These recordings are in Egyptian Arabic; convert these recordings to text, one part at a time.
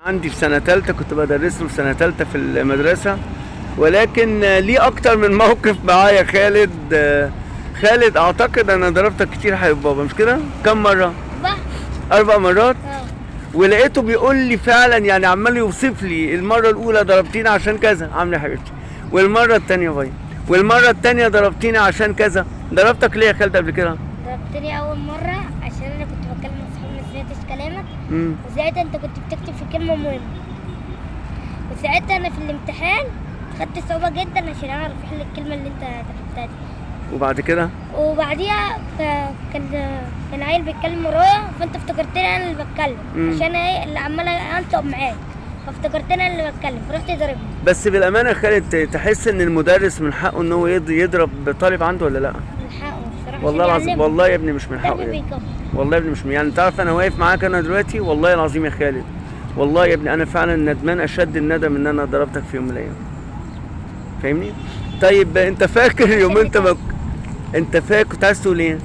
عندي في سنة ثالثة، كنت بدرس له في سنة ثالثة في المدرسة، ولكن ليه اكتر من موقف معايا خالد. خالد اعتقد انا ضربتك كتير يا حبيب بابا، مش كده؟ كم مرة؟ 4 مرات. ولقيته بيقول لي فعلا، يعني عمال يوصف لي، المرة الاولى ضربتيني عشان كذا، عامله يا حبيبتي، والمرة الثانية باي، والمرة الثانية ضربتيني عشان كذا. ضربتك ليه يا خالد قبل كده؟ ضربتني اول مرة عشان انا كنت بكلم اصحابي ما سمعتش كلامك، وساعتها انت كنت بتكتب في كلمة مهمة، وساعتها انا في الامتحان خدت صعوبة جدا عشان اعرف احل الكلمة اللي انت كتبتها دي. وبعد كده؟ وبعديها كان عيل بيتكلم ورايا، فانت افتكرتني انا اللي بتكلم عشان ايه اللي عماله انطق معاك، فافتكرتني انا اللي بتكلم فرحت ضربني. بس بالامانة يا خالد، تحس ان المدرس من حقه ان هو يضرب طالب عنده ولا لا؟ من حقه الصراحة. والله العظيم، والله يا ابني مش من حقه يعني. والله يا ابني مش من، يعني تعرف انا واقف معاك انا دلوقتي، والله العظيم يا خالد، والله يا ابني انا فعلا ندمان اشد الندم ان انا ضربتك في يوم من الايام. فاهمني؟ طيب انت فاكر يوم انت ما انت فاكر كنت عايز تقول ايه؟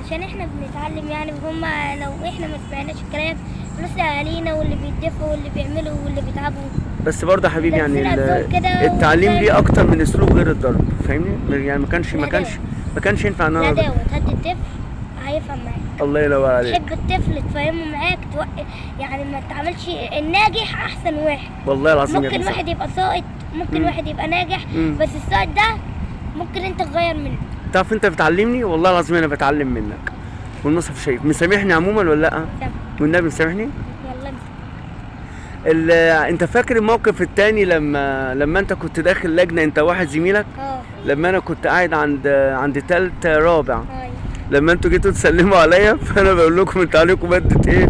عشان احنا بنتعلم يعني، هما لو احنا ما سمعناش الكلام فلوس اهالينا واللي بيدفعوا واللي بيعملوا واللي بيتعبوا. بس برضه يا حبيبي يعني التعليم ليه اكتر من اسلوب غير الضرب، فاهمني؟ يعني ما كانش ينفع ان انا تهدي الطفل هيفهم معاك. الله ينور عليك. تحب الطفل تفهمه معاك، يعني ما تعملش الناجح احسن واحد. والله العظيم ممكن واحد يبقى ساقط، ممكن واحد يبقى ناجح، بس الساقط ده ممكن انت تغير منه. تعرف انت بتعلمني، والله العظيم انا بتعلم منك. والمصحف شايف مسامحني عموما ولا لا؟ والنبي مسامحني؟ والله مسامحني. انت فاكر الموقف الثاني لما انت كنت داخل لجنة انت واحد زميلك؟ لما انا كنت قاعد عند ثالثة رابع. لما انتوا جيتوا تسلموا عليا، فانا بقول لكم انتوا عليكم مادة ايه؟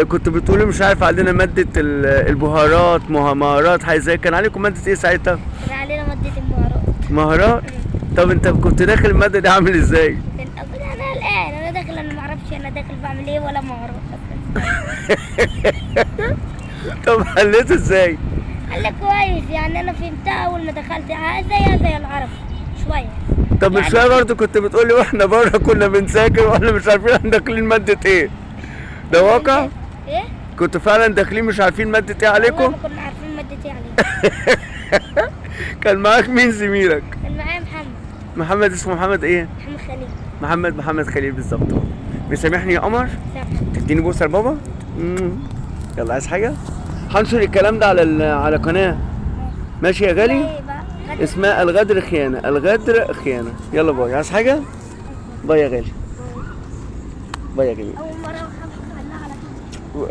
كنت بتقولوا مش عارف علينا مادة البهارات، مهارات، حاجة زي، كان عليكم مادة ايه ساعتها؟ كان علينا مادة المهارات. مهارات؟ طب انت كنت داخل المادة دي عامل ازاي؟ انا قلقان، انا داخل انا ما اعرفش انا داخل بعمل ايه ولا مهارات اصلا. طب حليته ازاي؟ قال لك كويس، يعني انا فهمتها اول ما دخلت، زيها زي العربي شوية. طب مش شوية برضه كنت بتقولي واحنا بره كنا بنذاكر واحنا مش عارفين احنا داخلين مادة ايه؟ ده واقع؟ ايه؟ كنتوا فعلا داخلين مش عارفين مادة ايه عليكم؟ والله ما كنا عارفين مادة ايه عليكم. كان معاك مين زميلك؟ كان معايا محمد. محمد اسمه محمد ايه؟ محمد خليل. محمد خليل بالظبط. مسامحني يا قمر؟ تديني بوسه لبابا؟ يلا عايز حاجة؟ هنشر الكلام ده على قناة. ماشي يا غالي؟ اسمها الغدر خيانة، الغدر خيانة. يلا bye، عايز حاجة؟ bye يا غالي. bye يا جميل. اول مرة على طول.